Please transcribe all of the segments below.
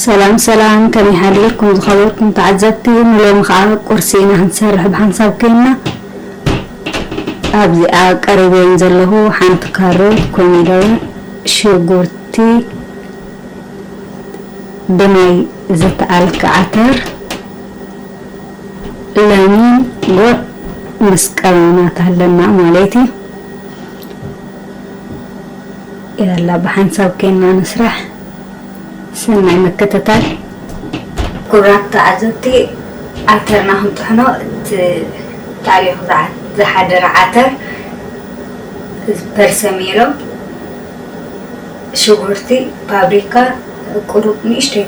ሰላም ሰላም፣ ከመይ ሓዲርኩም ዝኸበርኩም ተዓዘብቲ? ንሎሚ ኸዓ ቁርሲ ኢና ክንሰርሕ ብሓንሳብ ኮይንና። ኣብዚኣ ቀሪበን ዘለኹ ሓንቲ ካሮት፣ ኮሚደረ፣ ሽጉርቲ፣ ብናይ ዝተኣልከ ዓተር፣ ለሚን፣ ጉዕ ምስ ቀመማት ኣለና ማለት እዩ። ያላ ብሓንሳብ ኮይንና ንስራሕ። ሰናይ ምክትታል። ክቡራት ተዓዘብቲ፣ ዓተርና ክንጥሕኖ እቲ ተኣሊኹ ዝዓ-፣ ዝሓደረ ዓተር፣ በርሰሜሎ፣ ሽጉርቲ፣ ፓብሪካ፣ ቁሩብ ንእሽተይ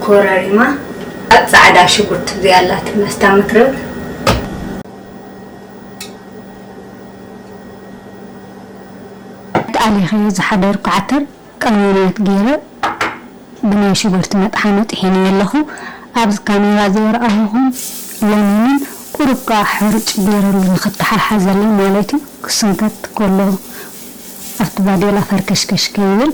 ኮረሪማ፣ ኣብ ጻዕዳ ሽጉርቲ እዚኣ ኣላትና መስታ መትረብ። ኣሊኸዮ ዝሓደርኩ ዓተር ቀመማት ገይረ ብናይ ሽጉርቲ መጥሓኒ ጥሒነዮ ኣለኹ። ኣብዚ ካሜራ ዘይረኣኹኹም ለሚንን ቁሩብ ከኣ ሕሩጭ ገይረሉ ንኽተሓሓዘለይ ማለት እዩ። ክስንከት ከሎ ኣብቲ ባዴላ ፈርከሽከሽ ከይብል።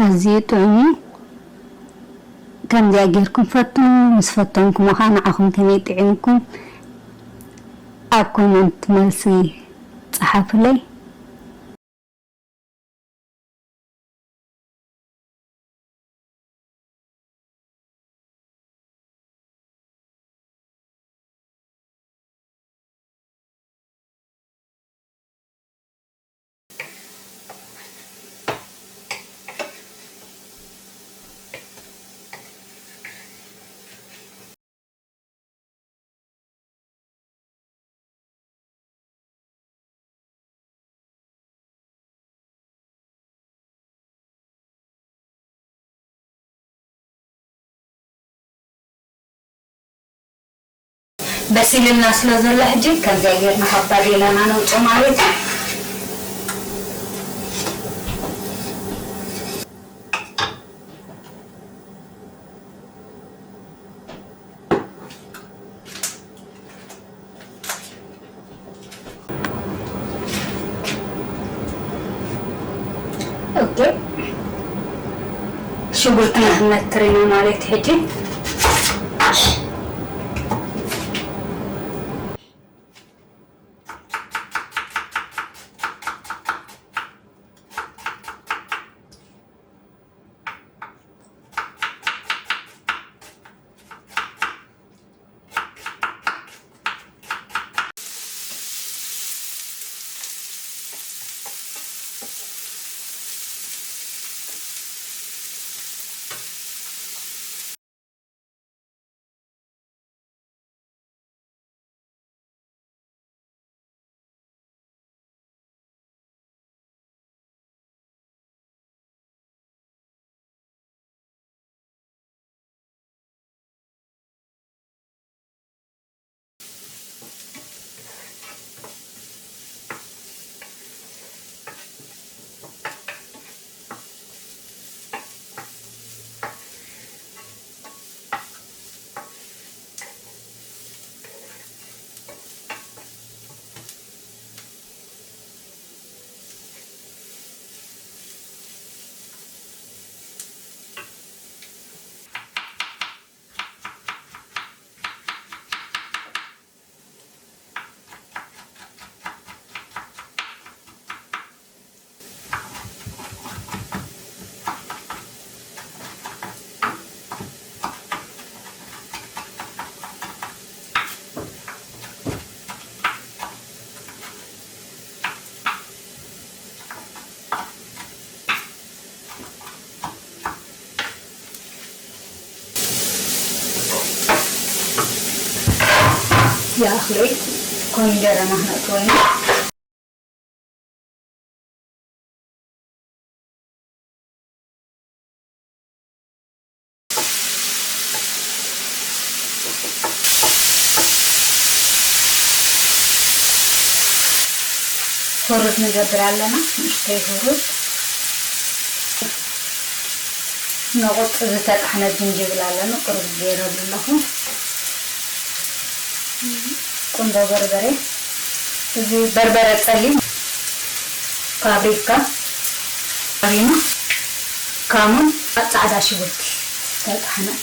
ኣዝዩ ጥዑም እዩ። ከምዚኣ ጌርኩም ፈትኑ። ምስ ፈተንኩሞ ኸዓ ንዓኹም ከመይ ጥዒምኩም ኣብ ኮመንት መልሲ ጸሓፉለይ። በሲልና ስለ ዘሎ ሕጂ ከምዚኣ ጌርና ካብ ባዴላና ነውፅኦ ማለት እዩ። ኦኬ፣ ሽጉርትና ክንነትር ኢና ማለት ሕጂ። ይኣኽለይ። ኮሚደረና ክነእትዎ ኢና። ሁሩዝ ንገብር ኣለና፣ ንእሽተይ ሁሩዝ። ንቑጽ ዝተጣሕነ ዝንጅብል ኣለና፣ ቁሩብ ገይረሉ ኣለኹ። ቁንዶ በርበረ፣ እዚ በርበረ ጸሊም፣ ፓፕሪካ፣ ሪማ፣ ካሙን፣ ጻዕዳ ሽጉርቲ ዝተጣሕነት።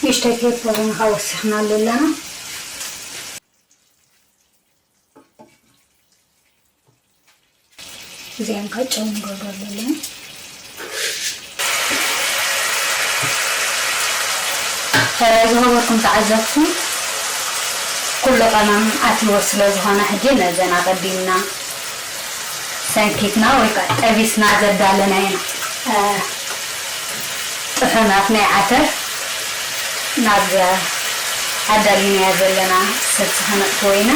ንእሽተይ ፔፐር እውን ካብ ወሲኽናሉ ኣለና። እዚኦም ከ ጨው ንገብረሉ ኣለና። ዝኸበርኩም ተዓዘብቲ፣ ኩሉ ቀመም ኣትይዎ ስለ ዝኾነ፣ ሕጂ ነዘን ኣቐዲምና ሰንኪትና ወይ ከዓ ጠቢስና ዘዳለናየን፣ እ፣ ጥሑናት ናይ ዓተር ናብዛ ኣዳሊናያ ዘለና ስልሲ ከነእትዎ ኢና።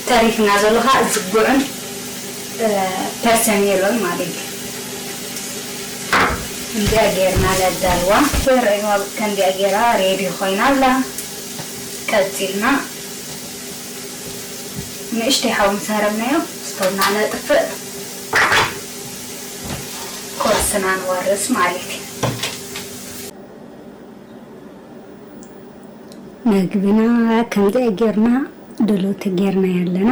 ተሪፍና ዘሎ ኸዓ እዚ ጉዕን፣ እ፣ ፐርሰሜሎን ማለት እዩ። እንዲያ ጌርና ነዳልዋ። ተረእዋ ከንዲያ ጌራ ሬዲ ኮይና ኣላ። ቀጺልና ንእሽተይ ሓዊ ምስ ሃረምናዮ ስቶቭና ነጥፍእ። ቁርስና ንወርስ ማለት እዩ። መግብና ከምዚኣ ጌርና ድልውቲ ጌርና ኣለና።